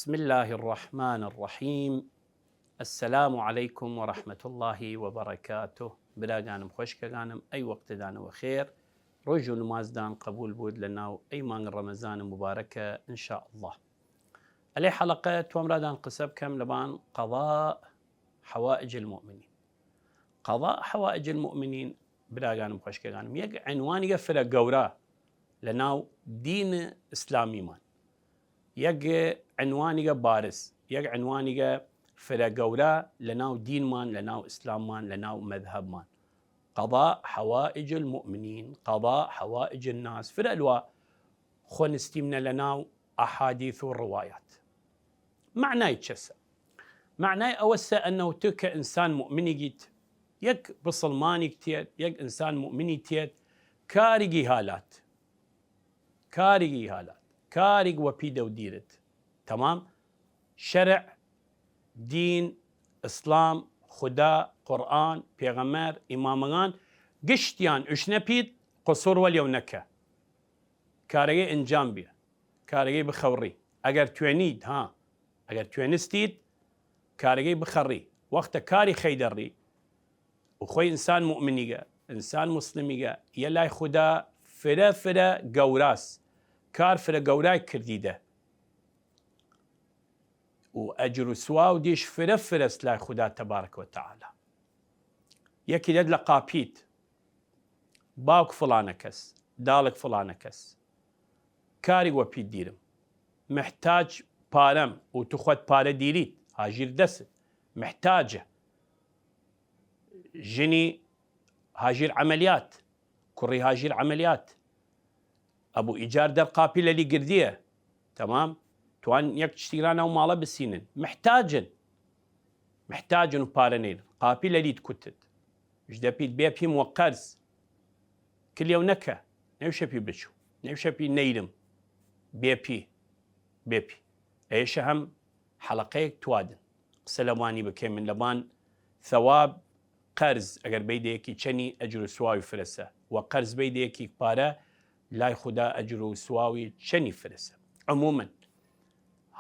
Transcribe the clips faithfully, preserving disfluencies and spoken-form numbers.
بسم الله الرحمن الرحیم. السلام علیکم و رحمة الله و برکاته. براگانم، خوەشکەگانم، ئەی وەختدانە وەخێر، ڕوژ و نمازدان قەبول بوود لە ناو ئەی مانگ ڕەمەزان مبارەکە، ان شاء الله. ئەلێ حەڵەقە توەمرادان قسە بکەم لەبان قەضاء حوائج المؤمنین. قەضاء حوائج المؤمنین، براگانم، خوەشکەگانم، یەک عنوانیگە فرە گەورا لە ناو دین ئیسلامیمان. یەک عنوانیگە بارز، یەک عنوانیگە فرە گەورا لە ناو دینمان، لە ناو ئیسلاممان، لە ناو مەذهبمان. قەضاء حوائج المؤمنین، قەضاء حوائج الناس، فرە لوا خوەنستیمنە لە ناو ئەحادیث و ڕوایات. مەعنای چەسە؟ مەعنای ئەوەسە ئەنەو تو کە ئنسان مؤمنیگیت، یەک بسڵمانیگ تێد، یەک ئنسان مؤمنی تێد، کاریگی هالات، کاریگی هالات، کاریگ وەپی دەو دیرت. تەمام؟ شەرع، دین، ئسلام، خودا، قورئان، پێغەمەر، ئیمامەگان، گشتیان ئوشنە پید، قسوور وەلیەو نەکە. کارەگەی ئەنجام بیە، کارەگەی بخەوڕی. ئەگەر توێنید، ها، ئەگەر توێنستید کارەگەی بخەڕی، وەختە کاری خەیدەڕی، و خوەی ئنسان مؤمنیگە، ئنسان موسڵمیگە، یە لای خودا فرە فرە گەوراس، کار فرە گەورای کردیدە، و ئەجر و سواو دیش فرە فرەس لای خودا تبارک و تعالی. یەکی دەت لە قاپیت، باوک فڵانە کەس، داڵک فڵانە کەس، کاریگ وەپی دیرم، محتاج پارەم، و تو خوەت پارە دیریت، هاژیر دەست، محتاجە. ژنی هاژیر عەمەلیات، کوڕی هاژیر عەمەلیات، ئەبو ئیجار دەر قاپی لەلی گردیە. تەمام؟ توان یەک چشتیگران ئەو ماڵە بسینن. محتاجن. محتاجن و پارە نەیرن. قاپی لەلیت کوتت. ژدە پیت بێ پیم وە قەرز. کلیەو نەکە. نەوشە پی بچو. نەوشە پی نەیرم. بێ پی. بێ پی. ئەیشە هەم حەڵەقەیەک توادن قسە لەوانی بکەیمن لەبان ثەواب قەرز، ئەگەر بەیدەیەکی چەنی ئەجر و سواوی فرەسە، و قەرز بەیدەیەکی پارە لای خودا ئەجر و سواوی چەنی فرەسە. عمومەن،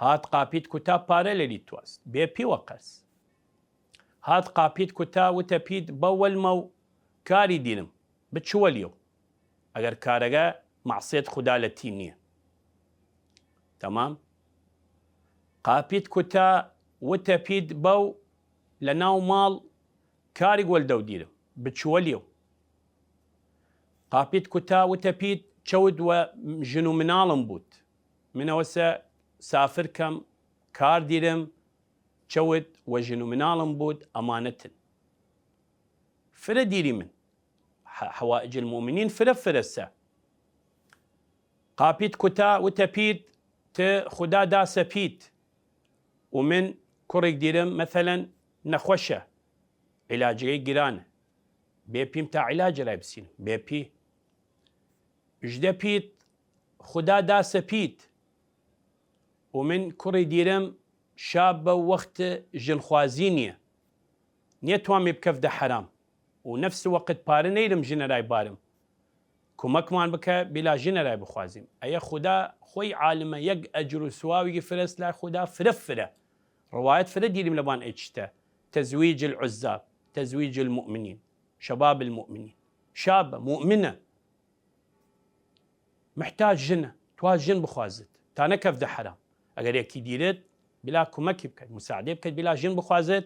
هات قاپیت کوتا پارە لەلی تواست، بێ پی وە قەرز. هات قاپیت کوتا وتە پیت بە وەلمە و کاری دینم، بچ وەلیەو. ئەگەر کارەگە مەعسیەت خودا لە تی نیە. تەمام؟ قاپیت کوتا وتە پیت بەو لە ناو ماڵ کاریگ وەل دەو دیرم، بچ وەلیەو. قاپیت کوتا وتە پیت چەود وە ژن و مناڵم بوود. من ئەوەسە سافر کەم، کار دیرم، چەود وە ژن و مناڵم بوود، ئەمانەتن. فرە دیری من. ح-، حوائج المؤمنین فرە فرەسە. قاپیت کوتا وتە پیت ت خودا داسە پیت، و من کوڕیگ دیرم مەسەلەن نەخوەشە، علاجەگەی گرانە، بێ پیم تا علاجە رای بسینم، بێ پی. ژدە پیت خودا داسە پیت، و من کوڕی دیرم شاب بە وەخت ژنخوازی نیە، نیەتوام بکەفدە حەرام، و نەفس وەقت پارە نەیرم ژنەرای بارم. کومەکمان بکە بیلا ژنەرای بخوازیم. ئەیە خودا خوەی عالمە، یەک ئەجر و سواویگی فرەس لای خودا فرە فرە. ڕوایەت فرە دیریم لەبان ئەی چشتە. تزویج العزاب، تزویج المؤمنین، شباب المؤمنین. شابە، مؤمنە. محتاج ژنە، تواز ژن بخوازت، تا نەکەفدە حەرام. ئەگەر یەکی دیرت، بلا کومەکی بکەیت، مساعدەی بکەیت، بلا ژن بخوازت،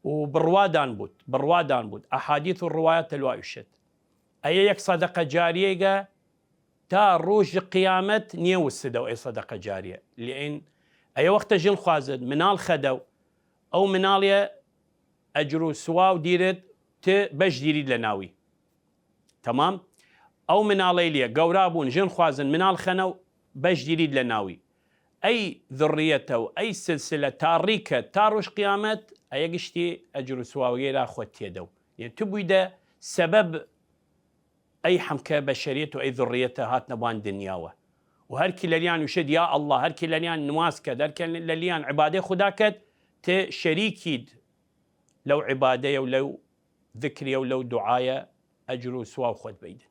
و بڕوادان بوود، بڕوادان بوود. ئەحادیث و ڕوایەت تەلوا ئوشێت. ئەیە یەک سەدەقە جاریەگە تا ڕوژ قیامەت نیە وسدەو ئەی سەدەقە جاریە. لئن ئەیە وەختە ژن خوازت، مناڵ خەدەو، ئەو مناڵیە ئەجر و سواو دیرت، ت بەش دیریت لە ناوی. تەمام؟ ئەو مناڵەیلیە گەورا بوون، ژن خوازن، مناڵ خەنەو، بەش دیریت لە ناوی. ئەی ذڕیەتە و ئەی سلسلە تا ڕیکە تا ڕوژ قیامەت، ئەیە گشتی ئەجر و سواوگەی را خوەت تێدەو. یەن تو بویدە سەبەب ئەی حەمکە بەشەریەت و ئەی ذڕیەتە هاتنە بان دنیاوە. و هەرکی لەلیان وشێد یا ئەڵڵا، هەرکی لەلیان نماز کەد، هەرکی لەلیان عبادەی خودا کەد، ت شەریکید لەو عبادەیە و لەو ذکریە و لەو دوعایە ئەجر و سواو خوەت بەیدن.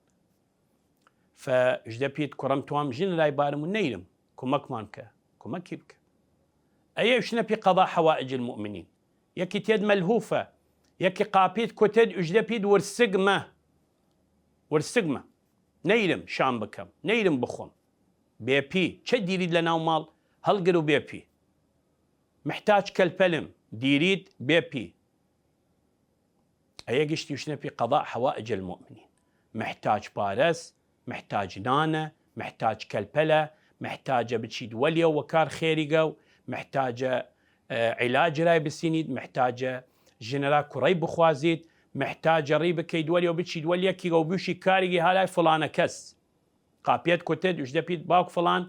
فە ژدە پیت کوڕم توام ژن رای بارم و نەیرم، کومەکمان کە، کومەکی بکە. ئەیە ئوشنە پی قەضا حەوائج المؤمنین. یەکی تێد مەلهوفە، یەکی قاپیت کوتێد ئوژدە پید ورسگمە، ورسگمە. نەیرم شام بکەم، نەیرم بخۆم. بێ پی، چە دیرید لە ناو ماڵ، هەڵگر و بێ پی. محتاج کەلپەلم، دیرید بێ پی. ئەیە گشتی وشنە پی قەضا حەوائج المؤمنین. محتاج پارەس، محتاج نانە، محتاج کەلپەلە، محتاجە بچید وەلیە وە کار خێریگە و محتاجە، ئە، عیلاج رای بسینید، محتاجە ژنرا کوڕەی بخوازید، محتاجە ڕی بکەید وەلیە و بچید وەلیەکیگە و بوشی کاریگی هالای فلانە کەس. قاپیەت کوتێد ئوژدە پید باوک فلان،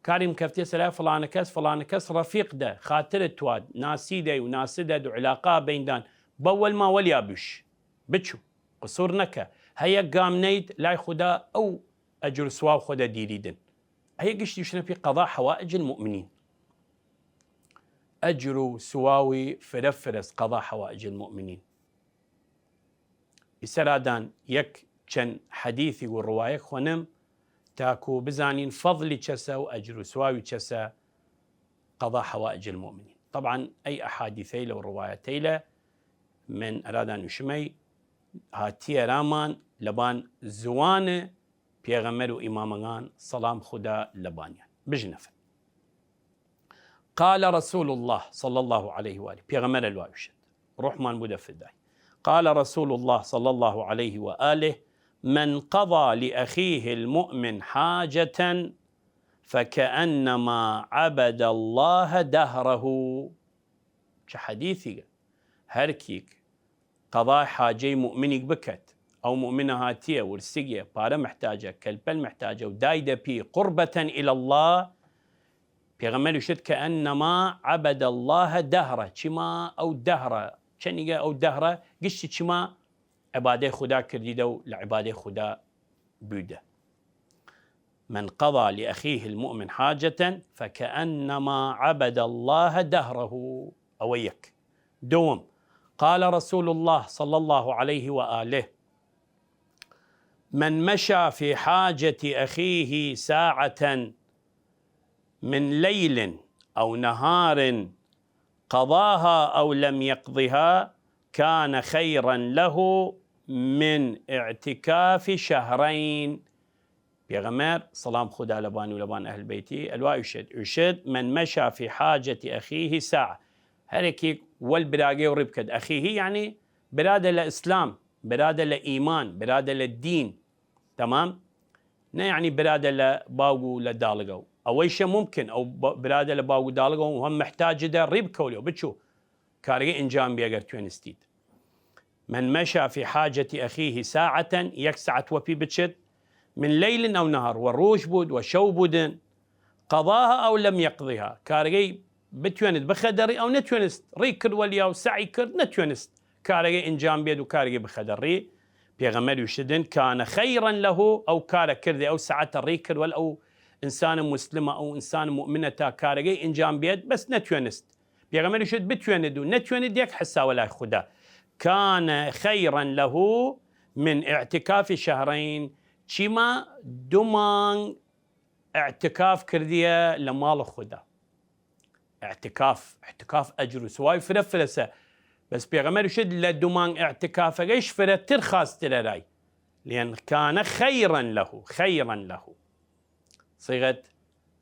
کاریم کەفتێ سەرای فلانە کەس، فلانە کەس ڕەفیق دە، خاترت تواد، ناسی دەی و ناسی دەد و علاقە بەیندان، بە وەلما وەلیا بوش، بچو، قسوور نەکە، هەیە گام نەید لای خودا ئەو ئەجر و سواو خۆدە دیریدن. ئەیە گشتی شنە پی قەضا حەوائج المؤمنین. ئەجر و سواوی فرە فرەس قەضا حەوائج المؤمنین. ئیسەرادان یەک چەن حەدیثی و ڕوایەک خوەنم، تاکو بزانین فەضلی چەسە و ئەجر و سواوی چەسە قەضا حەوائج المؤمنین. طبعا ئەی ئەحادیثەیلە و ڕوایەتەیلە من ئەرادان وشمەی هاتیە رامان لەبان زوانە پێغەمەر و ئیمامەگان سەڵام خودا لەبانیان بژنەفن. قال رسول الله صلى الله عليه وآله، پێغەمەر ئەلواوشت، ڕوحمان بودە فدای. قال رسول الله صلى الله عليه وآله: من قضى لأخيه المؤمن حاجة فكأنما عبد الله دهره. چە حەدیثیگە؟ هەرکیک قەضای حاجەی مؤمنیگ بکەت، ئەو مؤمنە هاتیە ورسگیە، پارە محتاجە، کەلپەل محتاجە و دایدە پی قربة إلى الله، پێغەمبەر وشت: كأنما عبد الله دهره، چما ئەو دەهرە، چەنیگە ئەو دەهرە گشتی چما عبادەی خودا کردیدە و لە عبادەی خودا بوودە. من قضى لأخيه المؤمن حاجة فكأنما عبد الله دهره. ئەوە یەک. دووەم، قال رسول الله صلى الله عليه وآله: من مشى في حاجة أخيه ساعة من ليل أو نهار قضاها أو لم يقضها كان خيرا له من اعتكاف شهرين. پێغەمبەر، سەڵام خودا لەبان و لەبان ئەهل بەیتی، ئەلوا ئوشێد، ئوشێد: من مشى في حاجة أخيه ساعة. هەرێکی وەل براگەی و ڕی بکەد. ئەخیهی یعنی برادە لە ئیسلام، برادە لە ئیمان، برادە لە دین. تەمام؟ نە یعنی برادە لە باوگ و لە داڵگە و ئەوەیشە ممکن ئەو ب-، برادە لە باوگ و داڵگە و هەم محتاجدە ڕی بکەولی و بچو کارگە ئنجام بیەگەر توێنستید. من مشى في حاجة أخيه ساعة، یەک ساعت وەپی بچێت، من ليل أو نهار، وە ڕوژ بود، وە شەو بودن، قضاها أو لم يقضها، کارگەی بتوێنت بخەدەڕی، ئەو نەتوێنست ڕی کرد وەلیا و سەعی کرد، نەتوێنست کارگەی ئنجام بێت و کارگەی بخەدەڕی. پێغەمبەر وشتن: كان خيرا له، ئەو کارە کردێ، ئەو ساعتە ڕی کرد وەل ئەو ئنسانە مسلمە، ئەو ئنسانە مؤمنە تا کارگەی ئنجام بێت، بەس نەتوێنست. پێغەمبەر وشت: بتوێنت و نەتوێنت یەک حساوە لای خودا. كان خيرا له من اعتكاف شهرين، چیما دو مانگ ئعتکاف کردیە لە ماڵ خودا. ئعتکاف، ئعتکاف ئەجر و سواوی فرە فرەسە. بەس پێغەمبەر وشت لە دو مانگ ئعتکافەگەیش فرەتر خاسترە رای. لأن كان خيرا له، خيرا له. صيغة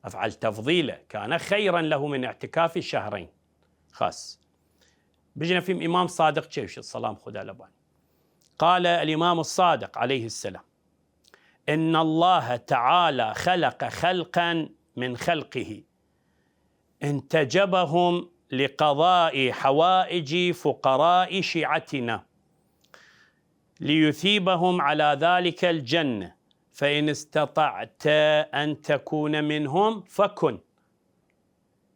أفعال تفضيل، كان خيرا له من اعتكاف شهرين. خاس. بژنە فیم ئیمام صادق چێوشت، سەڵام خودا لەبان. قال الإمام الصادق عليه السلام: إن الله تعالى خلق خلقا من خلقه انتجبهم لقضاء حوائج فقراء شيعتنا ليثيبهم على ذلك الجنة، فإن استطعت أن تكون منهم فكن.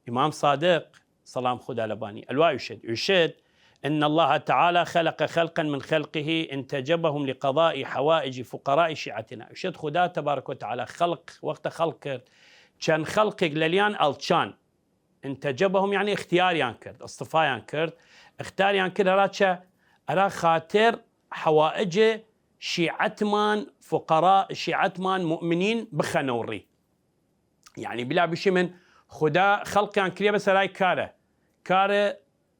ئیمام صادق، سەڵام خودا لەبانی، ئەلوا ئوشێد، ئوشێد: إن الله تعالى خلق خلقا من خلقه انتجبهم لقضاء حوائج فقراء شيعتنا. ئوشێد خودا تبارک و تعالی خەڵق، وەختە خەڵق کرد، چەن خەڵقێک لەلیان ئەڵچان. انتجبهم یعنی اختیاریان کرد، اصطفایان کرد، اختیاریان کرد ئەرا چە؟ ئەرا خاتر حوائج شیعەتمان، فقراء شیعەتمان، مؤمنین بخەنەو ڕی. یعنی بلا بشی من خودا خەڵقیان کریە بەس ئەرای کارە، کار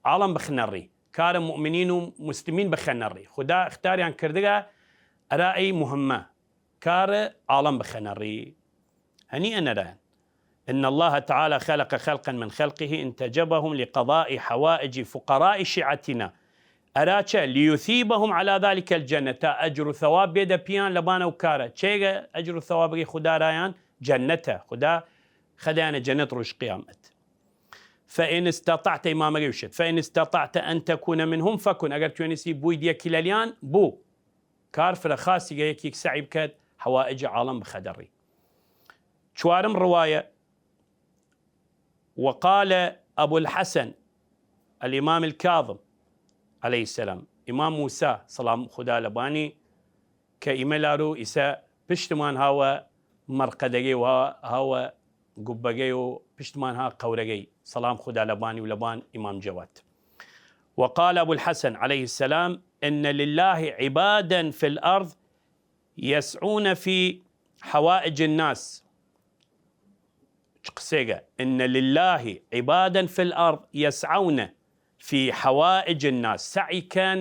عالم بخنەڕی، کار مؤمنین و مسلمین بخەنەڕی. خودا اختاریان کردگە ئەرا ئی مهمە، کار عالم بخەنەڕی. هەنیئە نەرایان. إن الله تعالى خلق خلقا من خلقه انتجبهم لقضاء حوائج فقراء شيعتنا. ئەرا چە؟ ليثيبهم على ذلك الجنة، تا ئەجر و ثەواب بێدە پیان لەبان ئەو کارە. چێگە ئەجر و ثەوابگەی خودا رایان؟ جەنەتە. خودا خەدەیانە جەنەت روژ قیامەت. فإن استطعت، ئیمامەگەی وشێد، فإن استطعت أن تكون منهم فكن، ئەگەر توێنسی بووید یەکی لەلیان، بوو. کار فرە خاسیگە یەکیک سەعی بکەد حەوائج عاڵەم بخەدەڕی. چوارم ڕوایە، وقال أبو الحسن الإمام الكاظم عليه السلام، ئیمام موسا سەڵام خودا لەبانی، کە ئیمە لارو ئیسە پشتمان هاوە مەرقەدەگەی و هاوە گوبەگەی و پشتمان ها قەورەگەی، سەڵام خودا لەبانی و لەبان ئیمام جەواد. وقال أبو الحسن عليه السلام: إن لله عبادا في الأرض يسعون في حوائج الناس. چ قسێگە؟ إن لله عبادا في الأرض يسعون في حوائج الناس، سەعی کەن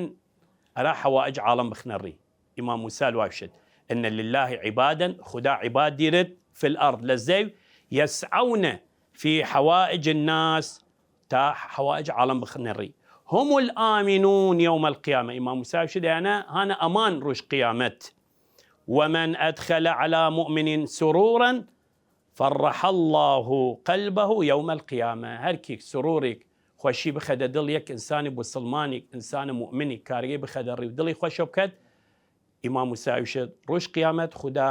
ئەرا حەوائج عاڵەم بخنەڕی. ئیمام موسا لوای شت: إن لله عبادا، خودا عباد دیرد، في الأرض، لە زەو، يسعون في حوائج الناس، تا حەوائج عاڵەم بخنەڕی. هم الآمنون يوم القيامة، ئیمام موسا شت یانە هانە ئەمان روژ قیامەت. ومن أدخل على مؤمن سرورا فرح الله قلبه يوم القيامة، هەر کیک سروریک، خوەشی بخەدە دڵ یەک ئنسانی بوسڵمانیک، ئنسان مؤمنیک، کارگەی بخەدە ڕی و دڵی خوەشە بکەد، ئیمام موسا وشێد، روژ قیامەت خودا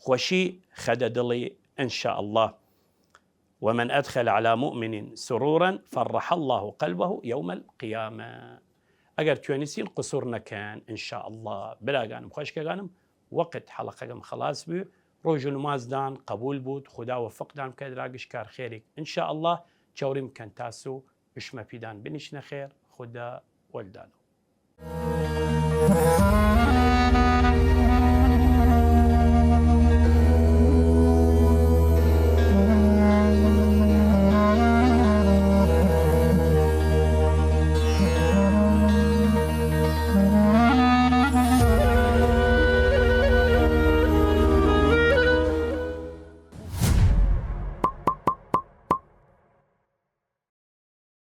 خوەشی خەدە دڵی، ان شاء الله. ومن أدخل على مؤمن سرورا فرح الله قلبه يوم القيامة. ئەگەر توێنیسین قسوور نەکەن، ان شاء الله. براگانم، خوەشکەگانم، وەقت حەڵەقەگەم خەڵاس بوی. روژ و نماز دان قبول بوود، خودا وفق دان بکەد را گشت کار خێریک، ان شاء الله. چەوری مکەن تاسو، بشمە پیدان بنیشنە خێر، خودا وەلدانو.